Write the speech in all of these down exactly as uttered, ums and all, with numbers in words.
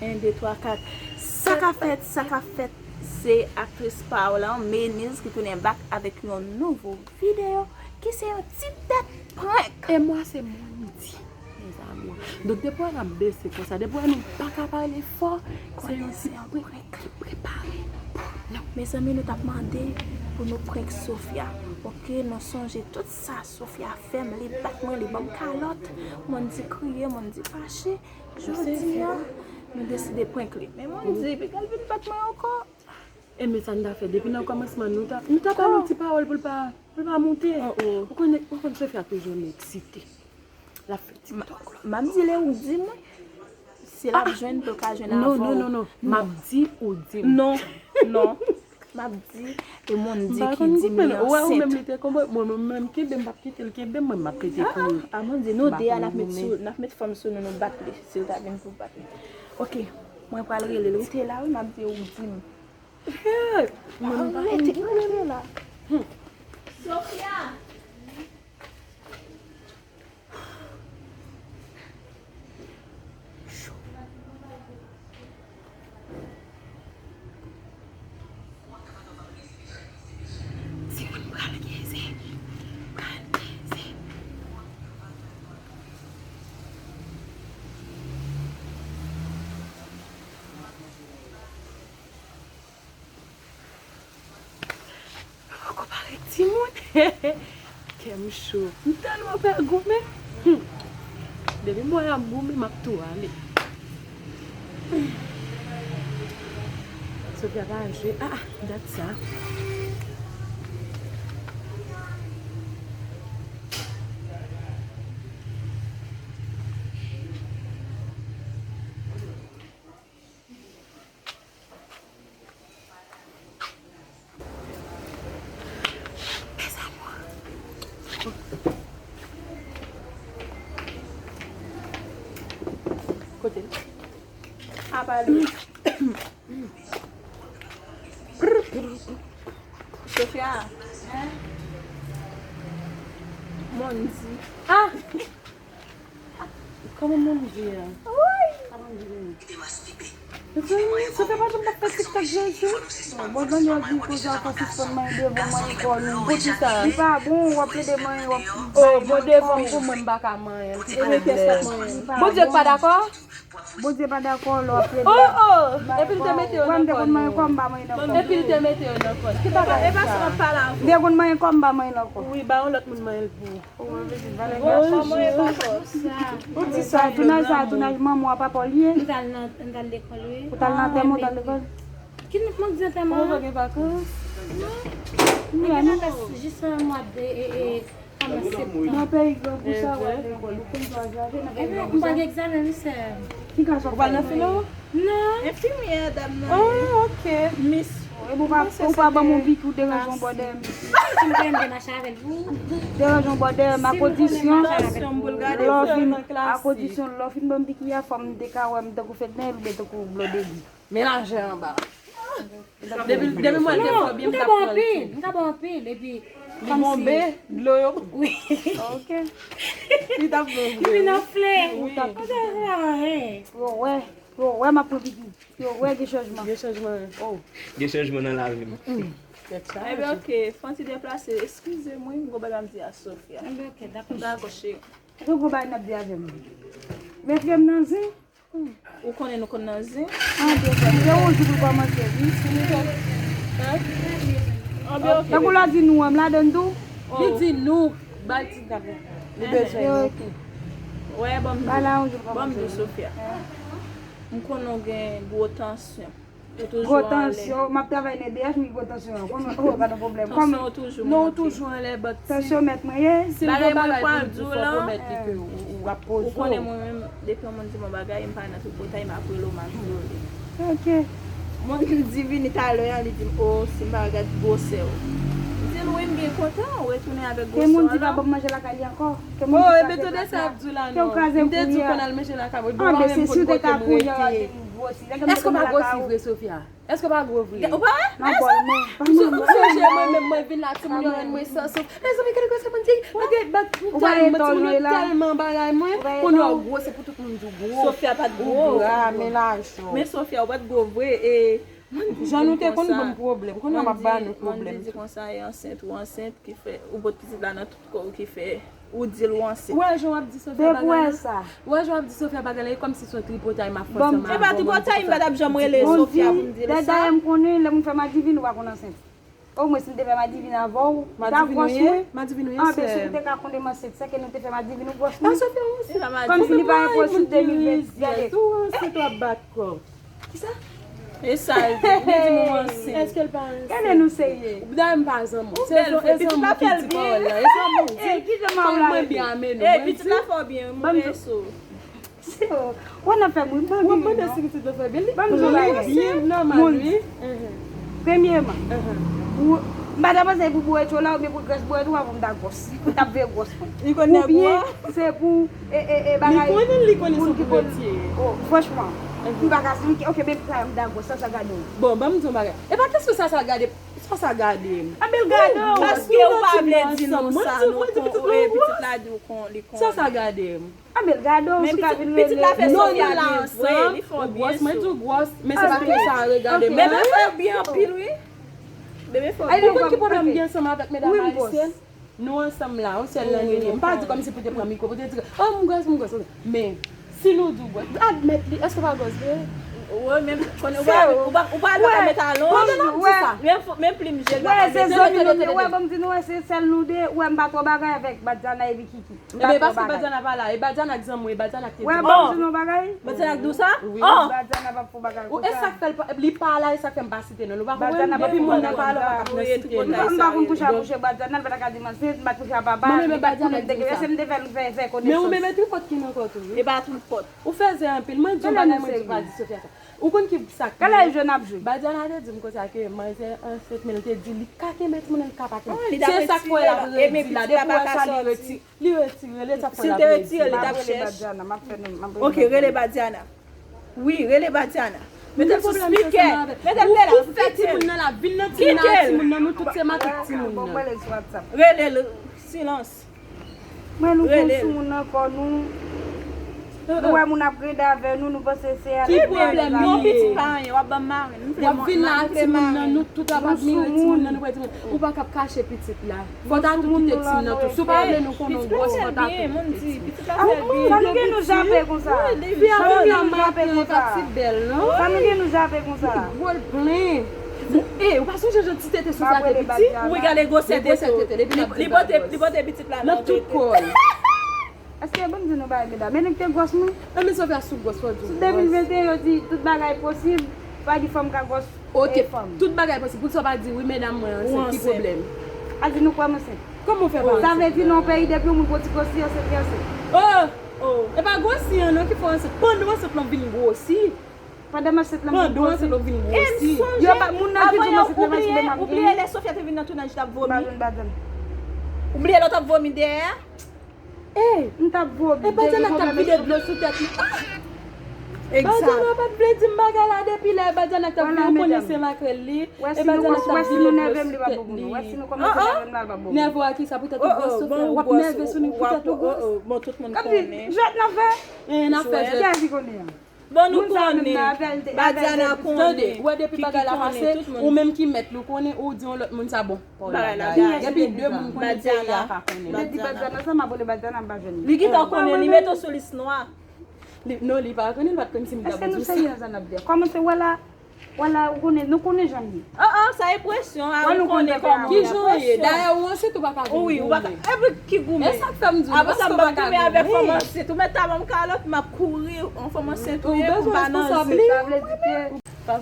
En, de, twa, kat. Sa k ap fèt, sa k ap fèt, se aktris pa w lan, Meniz, ki tounen back avèk yon nouvo videyo, ki se yon ti tèt prank. E mwa se Mondi, mes amours. Donk, depi w ap bese konsa, depi w nou pa ka pale fò, se yon ti prank ki prepare pou nou. Mezanmi, nou t ap mande pou nou prank Sofia. Oke, nou sonje tout sa Sofia fè m, li bat mwen, li ban m kalòt, Mondi kriye, Mondi fache. Jodi a, nou deside prank li. Men Mondi, piga l vin bat mwen ankò. E men sa n ta fè? Depi nan kòmansman, nou ta, nou ta pale yon ti pawòl pou l pa, pou l pa moute. Ou konn, ou konn Sofia toujou eksite. L ap fè TikTok la. M ap di lè ou di mwen. Si l ap jwenn, pou l ka jwenn avan w. Non, non, non, non. M ap di ou di m. Non, non. M ap di, e Mondi ki di m li ansent. Ou wè, ou menm li te konprann. Mwen, mwen menm kenbe, m p ap kite l kenbe m, mwen m ap pete kouri. A, Mondi, nou de a n ap met sou, n ap met fanm sou nou, nou bat li, si l ta vin pou bat li. Oke, mwen pral rele l, rete la wi, m ap di ou di m. Mwen m pa konn. Rete, rete la. Sofia! Poko parèt timoun. Kè m cho. M tèlman pè goumen. Hmm. Depi m wè y ap goumen, m ap tou ale. Sofia pa jwe. Ah, ah, dat sa. Kote l? Apa li. Sofia. Mondi. Ah! Kòman Mondi a? Wi! Kòman Mondi ye? Mezanmi, Sofia pa janm t ap fè TikTok, Jezi. Bon, Daniel di koze a fò sispann manyen devan, manyen kò nou. Poukisa? Li pa bon, w ap plede manyen, w ap... Oh, bon, devan m pou mwen, m pa ka manyen l, silvouplè. Bondye pa dakò? Bondye pa dakò lè w ap plede. Oh, oh! Epi l te mete yo nan kò nou. Epi l te mete yo nan kò nou. Ki bagay sa? M te konn manyen kò, m pa manyen l ankò. Wi, ba yon lòt moun manyen l pou ou. Bonjou. Ou di sa, tounaj sa, tounaj manman w a papa w li ye? M t al nan, m t al lekòl, wi. Ou t al nan antèman, ou t al lekòl? Ki nou, mwen di antèman? Ou pa gen vakans? Non. M gen vakans jis nan mwa de, e, e, kòmanse. Nan peyi grangou sa, w al lekòl, ou konn sa, w al nan peyi grangou sa. Ebyen, m pa gen egzamen, wi, sè. Ki klas w ap fè? Ou pral nan filo? Non. Enfimyè, dam nan. Oh, ok. Miss. Epi ou pa, ou pa ban m yon piki, ou deranje yon bò dèyè m. Si m konnen m te mache avè l pou. Deranje yon bò dèyè m, a kondisyon lè w fin, a kondisyon lè w fin ban m piki a, fò m te ka wè m tankou fèt nan oubyen tankou blòdegi. Melaje anba. Depi, depi mwen te fò byen, m t ap pran l tou. M ka ba w anpil, m ka ba w anpil, epi li bonbe, dlo yo. Wi. Ok. Li t ap bon vre. Li vin anfle. Wi. Ou t ap... Yo wè, yo wè m ap pran piki. Yo wè gen chanjman. Gen chanjman. Oh. Gen chanjman nan lavi m. Ebyen, ok, fò n ti deplase. Eskize mwen, m gon bagay m di a Sofia. Ebyen, ok, dakò. Dakò, cheri. Ou gon bagay n ap di avè m. Mete m nan zen. Ou konnen nou konn nan zen. Anbyen, se yon jou pou kòmanse, wi. Tankou lè w di nou an, m ladann tou. Li di nou, ba l ti tankou. Li bezwen nou. Ok. Wè, ban m di w, ban m di w, Sofia. M konnen w gen gwo tansyon. Ou toujou anlè. Gwo tansyon, m ap travay nan E D H, m gen gwo tansyon an. Kòman, oh, pa gen pwoblèm. Tansyon ou toujou monte. Non, ou toujou anlè, but si, tansyon mèt mwen ye. Si l gen bagay pou l di w, fò w pwomèt li ke ou, ou ap poze w. Ou konnen mwen menm, depi yon moun di m yon bagay, m pa nan tripotay, m ap rele w, m ap di w li. Ok. Moun di vini talè a, li di m, oh, si m pa gad gwosè w. M di l, wi, m Kontan, ou retounen avèk gwo sò la. Ke moun di pa ban m manje lakay li ankò. Ke moun di kraze vant mwen. Ke w kraze kouri a. M te di w konn al manje lakay mwen. Bon, mwen menm pou kote m rete. Èske w pa gwosi vre, Sofia? Èske w pa gwo vre? Ou pa wè? Ou sonje mwen menm, mwen vin la, timoun yo rann mwen san souf. Mezanmi, gade kòman moun di, gade, bat, timoun yo tèlman bagay mwen. Kounye a w gwo, se pou tout moun di w gwo. Sofia pa t gwo. Ou gra, men laj ou. Men Sofia, ou pa t gwo vre, e, jan nou te konn ban m pwoblèm, kounye a w ap ba nou pwoblèm. Mandy di konsa, e ansent, ou ansent, ki fè, ou pot pitit la nan tout kò w, ki fè ou di l ou ansent. Ou wè jan w ap di Sofia bagay la? Ou wè jan w ap di Sofia bagay la? E kòmsi se yon tripotay m ap fè ansanm avè w. E pa tripotay, m pa t ap janm rele Sofia pou m di l sa. Dayè, m konnen, lè moun fè madivin, ou pa konn ansent. Omwen, si m te fè madivin avè w, ou ta gwòs mwen. Madivin ou ye, sè m. Anben, si w te ka konnen m ansent, sè ke nou te fè madivin, ou gwòs mwen. A, Sofia, ou ansent. Kòmsi li pa enposib de mil vennsis, gade. Ou ansent, w ap bat kò w. Kisa? E sa l di, li di m ou ansent. Èske l pa ansent? Gade nou serye. Dayè m pa zanmi w. Se zanmi w ki di pawòl la. E zanmi w di. Kòm mwen byen a men nou. Mwen di. Pitit la fè w byen, mwen reso. Wè n ap fè moun. W ap mande si pitit la fè byen. Li byen nòmal, wi. Premyeman, m pa ta panse pou boure tchola oubyen pou grès boure tchola pou m ta gwòs. Pou m ta veye gwòs mwen. Oubyen se pou E, e, e, bagay. Li konnen, li konnen se pou retire. Oh, franchman. M pa ka, ok, ok, men sa m ta gwòs, sa, sa gade w. Bon, ban m di yon bagay. E pa kesyon sa, sa gade, sa, sa gade m. Anben l gade w. Paske ou pa vle di nou sa, nou kon, e, pitit la di w kon, li konnen. Sa, sa gade m. Anben l gade w, si w ka vin rele. Pitit la fè Sofia byen vre, li fè w byen sou. Mwen di w gwòs, men se pa ke sa regade m. Bebe fè w byen anpil, wi. Bebe fè w byen. Ou konn ki pwoblèm m gen ansanm avèk medam ayisyèn? Nou ansanm la, yon sèl nan nou ye. M pa di kòmsi pou te pran mikwo, pou te di, oh, m gwòs, m gwòs. Men, si nou di w gwòs, admèt li, èske w pa gwòs vre? Wi, men konnen ou pa, ou pa, ou pa lè w pa met alonj. Pandan n ap di sa. Men fo, men plim je l pa ka mete. Wè, se zanmi nou ye. Wè, ban m di nou, wè, se sèl nou de. Wè, m pa twò bagay avèk Badiana epi Kiki. Ebyen, paske Badiana pa la. E Badiana k zanmi w, e Badiana k te di. Wè, ban m di nou bagay. Badiana k di w sa? Wi. Badiana pa Ou, e sa k fè l pa, li pa la, e sa k fè m pa site non l. Ou pa konprann? Depi moun nan pa la, ou pa ka pran site non. M pa konn kouche a bouche Badiana, l pa ta ka di m ansent, m pa kouche a papa, li pa t konnen m te gen, se m te fè l fè, fè konesans. Men ou menm, e tripòt ki nan kò tou, wi. E pa tripòt. Ou fèzè anpil. Mwen di yon bagay, mwen di w pa di Sofia sa. Ou konn ki sa k rive? Badiana te di m konsa ke manzè ansent, men l te di li ka kenbe timoun nan, li ka pa kenbe. Se sa k fè l ap redi la. Depi w wè sa, li redi. Li retire, li t ap fè l ap redi. Si l te retire, li t ap chèch. Ok, rele Badiana. Wi, rele Badiana. Mete l sou spikè. Mete l la, ou fè timoun nan la, vin nan timoun nan, timoun nan, nou tout se matant timoun nan. Rele l, silans. Mwen nou gon sou moun nan kò nou. Nou wè moun ap rede avè nou, nou panse se ale. Ki pwoblèm li ye? Non, pitit pa anyen, w ap ban m mari. W ap vin la ak timoun nan, nou tout ap admire timoun nan, nou wè timoun. Ou pa ka ap kache pitit la. Fò w ta tou kite timoun nan tou. Si w pa vle nou konnen w gwòs, fò w ta tou kite timoun. Sa nou gen nou jape konsa? Fi a vin la maten, li pa ti bèl non. Sa nou gen nou jape konsa? Gwo l plen. E, ou pa sonje jan ti tete Sofia te piti? Wi, gade gwosè tete. Li pote, li pote pitit la nan tout kò l. Èske, ban m di nou bagay, medam, e nou ki te gwòs mwen? Enben Sofia sou gwòs, fò di w gwòs. Sou de mil venteyen, yo di tout bagay posib, pa di fanm ka gwòs. Ok, tout bagay posib. Poukisa w pa di, wi, medam mwen ansent, ki pwoblèm? A di nou kwè m ansent. Kòman w fè pa ansent? Sa vle di nan yon peyi depi yon moun gwo ti gwosi, ansent li ansent. Oh! E pa gwosi an non ki fè w ansent. Pandan w ansent lan vin gwosi. Pandan m ansent lan vin gwosi. Pandan w ansent lan vin gwosi. Yo pa, moun nan ki di m ansent lan pa sou de m ap gen. Ou bliye lè Sofia te vin nan tounaj, li t ap vomi? M pa jwenn Badiana. Ou bliye lè w t ap vomi dèyè a? E, m t ap vomi. E Badiana k t ap vide dlo sou tèt li. Badiana pa t vle di m bagay la depi lè Badiana k t ap vide, ou konnen se makrèl li. E Badiana k t ap vide dlo sou tèt li. Wè si nou kòmanse nève m, li p ap bon pou nou. Wè si nou kòmanse nève m la, li p ap bon pou nou. Nève w a kisa? Poutèt ou gwòs, Sofia? W ap nève sou nou poutèt ou gwòs? Bon, tout moun konnen. Kòmsi jwèt n ap fè? Jwèt n ap fè. Kiyès ki konnen an? Bon, nou konnen. Badiana konnen. Tande, ou wè depi bagay la pase, ou menm ki mèt li, ou konnen, ou di yon lòt moun sa bon. Bagay la dèyè. Depi de moun konnen peyi a pa konnen. Lè di Badiana sa, m ap rele Badiana, m pa jwenn li. Li gentan konnen, li mete w sou lis nwa. Non, li pa konnen, li pa t konn si m t ap di w sa. Èske nou serye nan sa n ap di a? Kòman se wè la? Wala, ou konnen, nou konnen jan m ye. An, an, sa enpresyon a, ou konnen kòman. Ki jan w ye? Dayè, ou ansent, ou pa ka vin goumen. Wi, ou pa ka, epi ki goumen? E sa k fè m di w, apre sa, m p ap goumen avèk fanm ansent. Ou mèt ta ban m kalòt, m ap kouri, yon fanm ansent ou ye, pou m pa nan zen. Sa vle di ke pa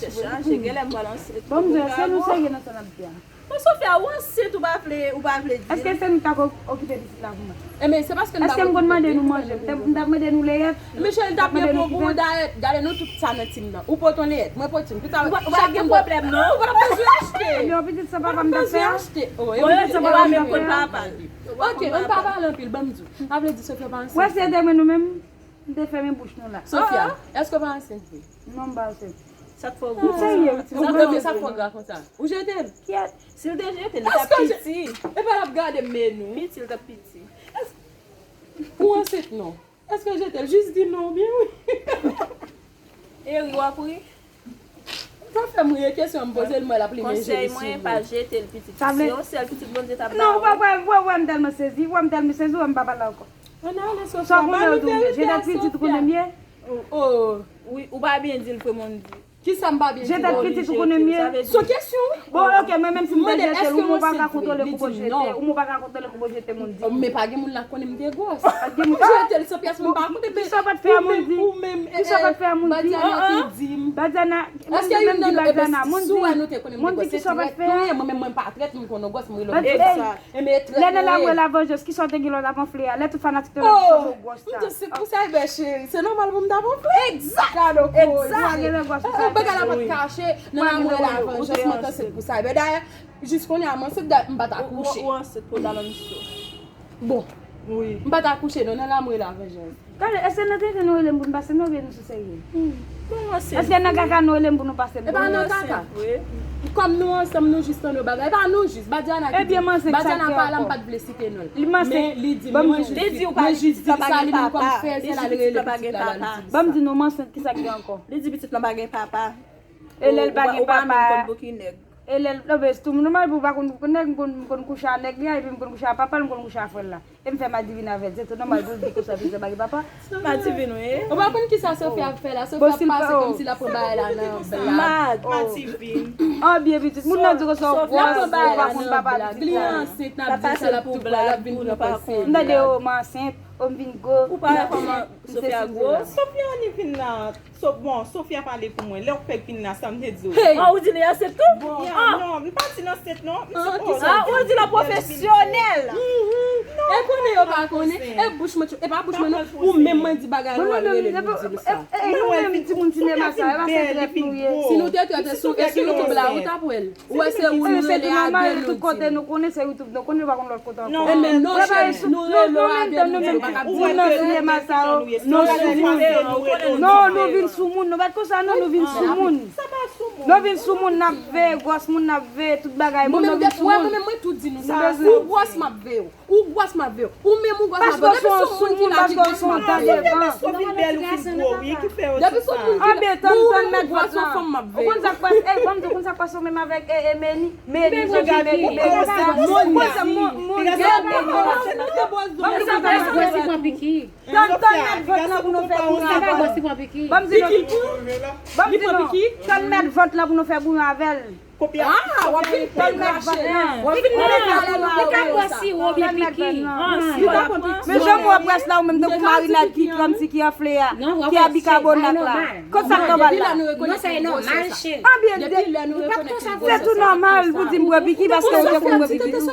chèche achte, genlè m pral ansent. Bon, m di w, se nou serye nan sa n ap di a. Bon, Sofia, ou ansent, ou pa vle, ou pa vle di. Èske se nou t ap okipe pitit la pou mwen? Enben, se paske nou pa okipe. Èske m konn mande nou manje? M t ap mande nou leyèt. Michel, m t ap gen pwopo, dayè, gade nou tout sa nan tim nan. Ou pote yon leyèt, mwen pote yon. Ou pa gen pwoblèm, non? Ou pa bezwen achte. Ebyen, yon pitit san papa m t ap fè. Ou pa bezwen achte. Ou pa menm konn papa l. Ok, ann pa pale anpil, ban m di w. Sa vle di Sofia pa ansent. Wè, si e te mwen nou menm, m te fèmen bouch nou la. Sofia, èske w pa ansent vre? Non, m pa ansent. Sa k fè w gwo konsa? M serye, wi, ti mwen. Sa k fè w gwo konsa? Ou jete l? Kiyès? Si l te jete l, li t ap piti. Epa l ap gade men nou. Piti, li t ap piti. Ou ansent non? Èske l jete l? Jis di non oubyen wi. E ri w ap ri? Pa fè m ri, e kesyon an m poze l, m wè l ap limen je li sou mwen. Konsèy mwen, pa jete l pitit. Se yon sèl pitit Bondye t ap ba w. Non, w pa wè, w wè, w wè m tèlman sezi, w wè m tèlman sezi, w wè m pa pale ankò. Ann ale, Sofia, ba nou verite a, Sofia. Jete pitit ou konnen m ye? Oh. Wi, ou pa byen di l, frè m, ou di. Kisa m pa byen di? Jete pitit ou konnen m ye? Se yon kesyon, wi. Bon, oke, mwen menm si m te jete l, ou mwen pa ka kontwole koup ou jete, ou mwen pa ka kontwole koup ou jete moun di. Men pa gen moun la k konnen m te gwòs. Pa gen moun. Jete l san pyès, mwen pa konnen. Kisa w pa t fè a Mondi? Kisa w pa t fè a Mondi? Badiana te di m. Badiana, mwen menm di Badiana, Mondi, Mondi, kisa w pa t fè a? Mwen menm mwen pa trèt, m konnen w gwòs, m rele w. Lè nan lamour e lavanjans, kisa w te gen lè w t ap anfle a? Lè tout fanatik te wè kisa w gwòs sa. M te ansent pou Cyber, cheri. Se nòmal pou m t ap anfle. Egzak! Gade w koz. Egzak! Bagay la pa t kache. Nan lamour e lavanjans, mwen te ansent pou Cyber. Dayè, jis kounye a, m ansent, dayè, m pa t akouche. Ou, ou, ou ansent pou Dalonso. Bon. Wi. M pa t akouche, non, nan lamour e lavanjans. Gade, èske nan tenten nou rele m pou n pase non oubyen nou sou serye? Bon, mwen se. Èske nan kaka nou rele m pou nou pase non? E pa nan kaka. Kòm nou ansanm, nou jis tande yon bagay. E pa nou jis, Badiana ki di. Ebyen, mwen se sa ki ankò. Badiana pa la, m pa t vle site non l. Li mwen se. Men li di, mwen jis di, mwen jis di sa li menm kòm frè, se la l rele pitit la, la l di sa. Ban m di nou, mwen se, kisa ki ankò? Li di pitit lan pa gen papa. E lè l pa gen papa. Ou pa menm konn pou ki nèg. E lè l, non, men se tou nòmal pou w pa konn, nèg, m konn, m konn kouche a nèg li a, epi m konn kouche a papa l, m konn kouche a frè l la. E m fè madivin avè l. Se tou nòmal pou l di konsa, pitit la pa gen papa. Madivin, wi. Ou pa konn kisa Sofia ap fè la? Sofia ap pase kòmsi l ap pran bagay la nan blag. Madivin. An byen pitit. Moun nan di konsa w gwòs, ou pa konn papa pitit la. Li ansent, n ap di sa, l ap tou pran, l ap vin pran kòl seri. M tande yo, m ansent, o m vin gwo. Ou pa wè kòman Sofia gwo? Sofia ni vin nan. So, bon, Sofia pale pou mwen. Lè w fèk vin la, sa m te di w. Hey! Ah, ou di li ansent tou? Bon, ah! Non, m pa di l ansent, non. M sipoze. Ah, ou di l an pwofesyonèl. E konnen yo pa konnen. E bouch mwen, e pa bouch mwen, non. Ou menm mwen di bagay la, ou al rele l, ou di l sa. E nou menm timoun sinema sa, e pa se trèt nou ye. Si nou te trèt sou, e sou YouTube la, ou t ap wè l. Ou wè se ou nou rele a de nou di. Tout kote nou konnen se YouTube, nou konnen nou pa konn lòt kote ankò. Enben non, cheri, nou rele w a de nou di, nou pa ka di. Moun nan sinema sa yo, nou sou moun. Non, nou vin sou moun, nou pa t konsa non, nou vin sou moun. Nou vin sou moun, n ap veye gwòs moun, n ap veye tout bagay moun, nou vin sou moun. Mwen menm, mwen tou di nou sa. Ou gwòs, m ap veye w. Ou gwòs m ap veye w. Ou menm ou gwòs m ap veye w. Depi se yon moun ki la ki gwòs m ap veye w. Depi se yon moun ki la, ou menm ou gwòs yon fanm m ap veye w. Ou konn sa k pase, ey, ban m di w, ou konn sa k pase ou menm avèk, e, e, Meni, Meni, Meni, Meni, Meni, Moni. Ou konn sa, Moni, Moni, Moni. Ban m di w sa k pase. Gwòs li pran piki. Tann, tann mèt vant lan pou nou fè bouyon avè l. Ban m di nou, ban m di nou, tann mèt vant lan pou nou fè bouyon avè l. Ah, w ap vin peye krachè. W ap vin peye krachè. Li ka bwè siwo oubyen piki. Mezanmi, w ap bwè la ou menm tankou marinad ki kranmsi ki anfle a, ki a bikabonat la. Kot sa k anba la? Non, sa e nòmal, cheri. Anbyen, se tou nòmal pou di m bwè piki paske ou te konn bwè piki tou.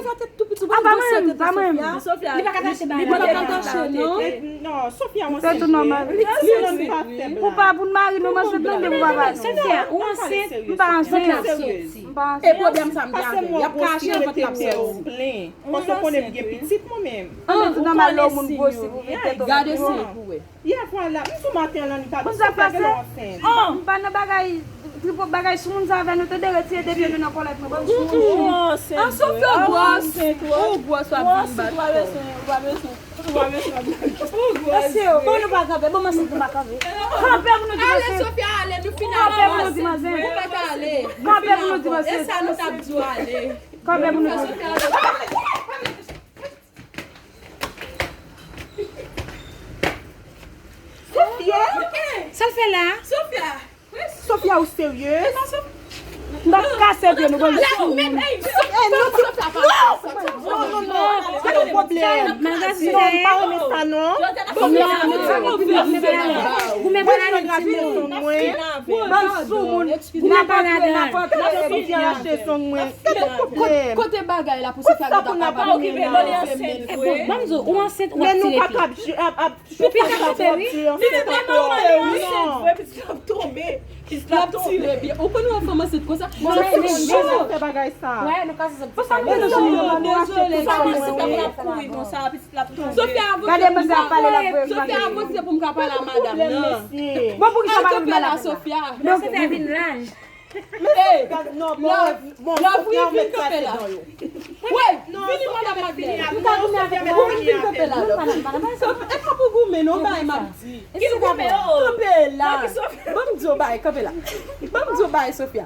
Ah, pa mwen, pa mwen. Li pa ka tache bagay la. Li pa ka tache, non. Non, Sofia, ou ansent vre. Li di, non, li pa fè blag. Pou pa, pou n mari nou, m ansent, non, men pou pa pale. Sofia, ou ansent? M pa ansent. M pa ansent. E pwoblèm sa m gen avè l. Y ap kache vant l ap soti. Plen. Paske w konnen m gen pitit mwen menm. An, men tout nòmal lè yon moun gwosi pou vin tèt ou. Gade siy pou wè. Yè, vwala. M sou maten an, Lanika. Sofia genlè ansent. Oh, m pa nan bagay, tripo bagay sou moun sa avè nou, tande, retire de pye nou nan kòlèt mwen, bann sou moun. An, Sofia, ou gwòs. Ou gwòs, w ap vin bat kò. Ou pa bezwen, ou pa bezwen. Mesye yo, bon nou pa kanpe, bon manzè nou pa kanpe. Kanpe pou nou di manzè. Ale, Sofia, ale, nou fin ale. Kanpe pou nou di manzè. Kanpe pou nou di manzè. E sa nou t ap di w, ale. Kanpe pou nou di manzè. Sofia! Sa l fè la? Sofia! Sofia, ou serye? E pa Sof-, M t ap kase pye nou konn sou moun. Ey, non, non, non, non, non, pa gen pwoblèm. Non, m pa renmen sa, non. Non, non, non, non, non, non. Goumen pa nan lit timoun. Goumen pa nan lit timoun. Goumen pa nan lit timoun. Goumen pa nan lit timoun. Kote bagay la pou se sa nou ta pa okipe, bon, li ansent vre. Bon, ban m di w, ou ansent, w ap tire pye. Pitit ap tonbe, wi. Pitit ap tonbe. Pitit ap tonbe. Pitit ap tonbe. Ou konn wè fanm ansent konsa? Sa fè cho. Fè bagay sa. Wè, nou ka se sa. Fò sa nou vin sou li. Dezole, sa pa se pou l ap kouri konsa, pitit l ap tonbe. Sofia, avanse pou m ka pale la. Sofia, avanse pou m ka pale a madanm nan. Bon, pou ki sa pa vin pale la, Sofia? Donk, Sofia vin laj. Ey, non, bon, bon, love, wi, vin kanpe la. Wi, vini, madan Madlèn. Ou ka goumen avèk mwen. Ou vin, vin kanpe la, love. E pa pou goumen, non, bay m ap di. Ki goumen, oh? Kanpe la. Ban m di w bay, kanpe la. Ban m di w bay, Sofia.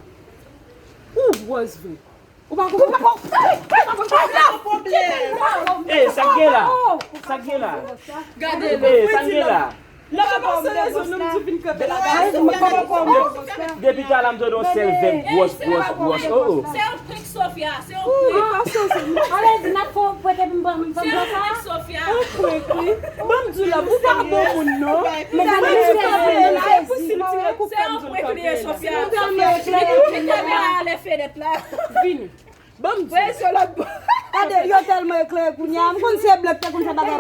Ou wòz vre. Ou pa konprann. Ey, sa k gen la? Sa k gen la? Gade, ey, sa k gen la? Depi talè m tande yon sèl vèb gwòs, gwòs, gwòs. Oh, oh. Se yon prank, Sofia, se yon prank. Ale, di m ap fè yon prank pou m ban m sa. Se yon prank, Sofia. Yon prank, wi. Ban m di w la, ou pa bon moun, non. Mwen di w kanpe la, e pou si l tire koup, se yon prank li ye, Sofia. Sofia, ale fenèt la. Vini. Ban m di w. Gade, yo tèlman eklere kounye a. M konn se blan ki te konn fè bagay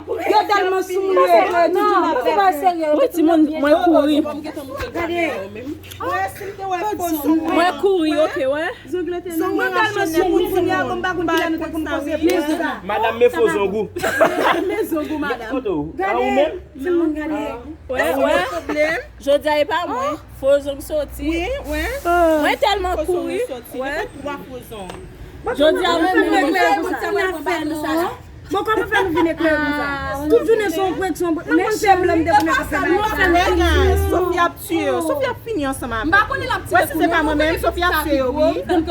pou sa. Yo tèlman sou moun, yo eklere tout joun ap fè prank. Wi, timoun, mwen kouri. Gade. Mwen kouri, oke, wè. Mwen tèlman sou moun kounye a, m pa konn kilè nou te konn poze prank sa. Madanm, men fo zong ou. Men zong ou, madanm. Kote w? A ou menm? Timoun, gade. Wè, wè. Jodi a e pa mwen. Fo zong soti. Wi, wi. Mwen tèlman kouri. Wè. Jodi a mwen menm. Bon, kòman fè nou vin eklere konsa? Tout jounen se yon prank, se yon prank. Mwen konn se blan m te konnen ap fè bagay sa. Sofia ap tiye yo. Sofia ap fini ansanm avè yo. M pa konnen l ap tiye. Wè, si se pa mwen menm, Sofia ap tiye yo, wi. Mwen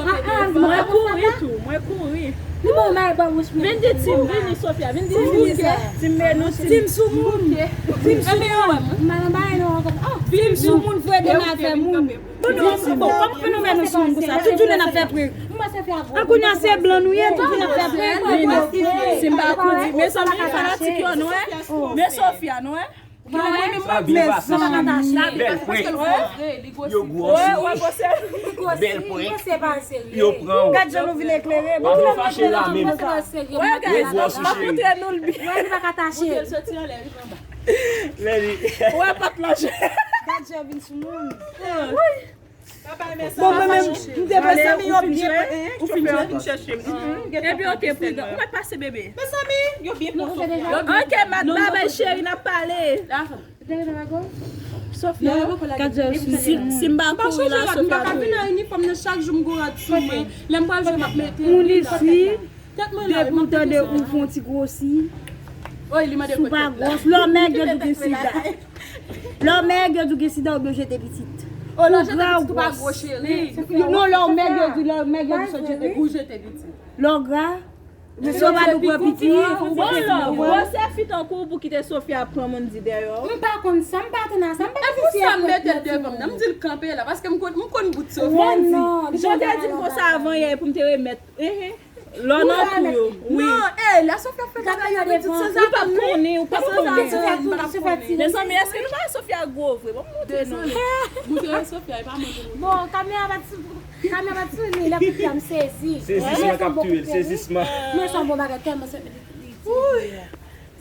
kouri tou, mwen kouri. Li bon, mwen ba wouch mwen. Vin di Tim, vin di Sofia, vin di Tim. Tim Menou, Tim. Tim sou moun. Tim sou moun. M pa nan bagay nou ankò. Tim sou moun, fwe de nan afè moun. Bon, nou, bon, kòman fè nou fè nou sou moun konsa? Tout jounen n ap fè prank. An kounye a se blan nou ye, tout jounen n ap fè prank. Si m pa kouri, mezanmi, fanatik yo, nou wè? Men Sofia, nou wè? Sa byen pase. Bèl prank. Yo gwòs. Bèl prank. Yo pran w. Gad jan nou vin eklere. Pa vin fache la menm. Yo gwòs ou cheri. Wè, li pa ka tache. Lè li. Wè, pa t lanje. Gad jan vin sou moun. Bon, mwen menm, m te panse yo byen. Ou fin fè, ou fin chèche m. Epi, oke, pridan. Ou mèt pase, bebe. Mezanmi, yo byen pran Sofia. Oke, mat, babay, cheri, n ap pale. Sofia, gad jan yo sou. Si, si m pa kouri la, Sofia kouri. M pa ka vin an inifòm nan, chak jou m gon rad sou mwen. Lè m pral jwe, m ap mete. Moun isi. Depi w tande ou fè yon ti gwosi, si w pa gwòs, lè w mèg, yo di w gen sida. Lè w mèg, yo di w gen sida, oubyen w jete pitit. Ou gra, ou gwòs. Non, lè w mèg, yo di, lè w mèg, yo di w jete pitit. Lè w gra, mesye, w pa dwe pran pitit. Bon, lè w gwòs, se fi tankou w pou kite Sofia pran moun di dèyè w. M pa konn sa, m pa atann a sa, m pa konn si se prank. E pou sa m mete l devan m nan, m di l kanpe la, paske m konn, m konn bout Sofia. Jan w te di m konsa avan yè pou m te remèt. Lò nan kou yo. Wi. Non, e, lè Sofia fè bagay yo, pitit sanzave. Ou pa konnen, ou pa konnen. Mezanmi, èske nou pa wè Sofia gwo vre? Bon, montre nou. Montre Sofia, e pa mwen ki montre. Bon, kamera pa t sou, kamera pa t sou li, lè kout la m sezi. Sezisman k ap touye l, sezisman. Men se yon bon bagay, tèlman se.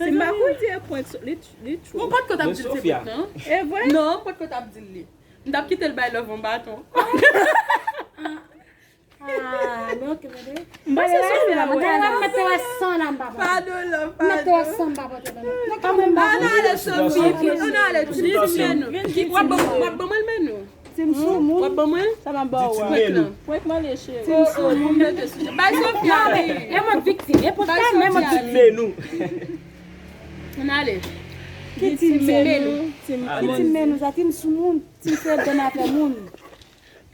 Si m pa kouri di e prank, li, li true. Mwen pa t konn ap di l se prank, non. E vre? Non, mwen pa t konn ap di l li. M t ap kite l bay love yon baton. Ah, men oke, tande. M panse Sofia, wi. Mwen mèt te wè san la, m pa pote. Padon, love, padon. M mèt te wè san, m pa pote, tande. Ann ale, Sophie, ann ale, Tim, Tim Menou. W ap ban mwen l, Menou? Tim sou moun. W ap ban mwen l? Sa m ap ba w a. Prank lan. Prank lan, cheri. Tim sou moun. Bay Sofia, wi. E mwen viktim. E pou sa, men mwen viktim. Tim Menou. Ann ale. Ki Tim Menou? Ki Tim Menou sa? Tim sou moun. Tim fè dan afè moun.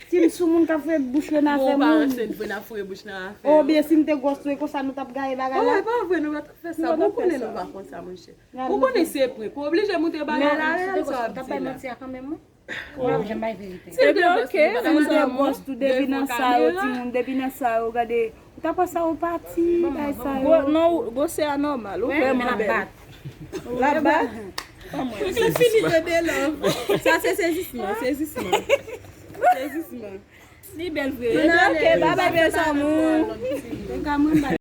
Tim sou moun k ap foure bouch yo nan afè moun. Bon, ou pa ansent vre, n ap foure bouch nan afè yo. Oubyen si m te gwòs tou, e konsa nou t ap gaye bagay la? Oh, e pa vre, nou pa t ap fè sa. Bon, ou konnen nou pa konn sa, monchè. Ou konnen se prank. Ou oblije montre bagay la reyèl, sa w ap di la. Ebyen, ok, timoun de bòs tou, depi nan sa yo, timoun, depi nan sa yo, gade, ou ta pran sa ou pati, bay sa yo. Non, gwosè a nòmal, ou vrèman bèl. L ap bat. Fini de love. Sa se sezisman, sezisman. Sezisman. Li bèl vre. Ok, babay, mes amours.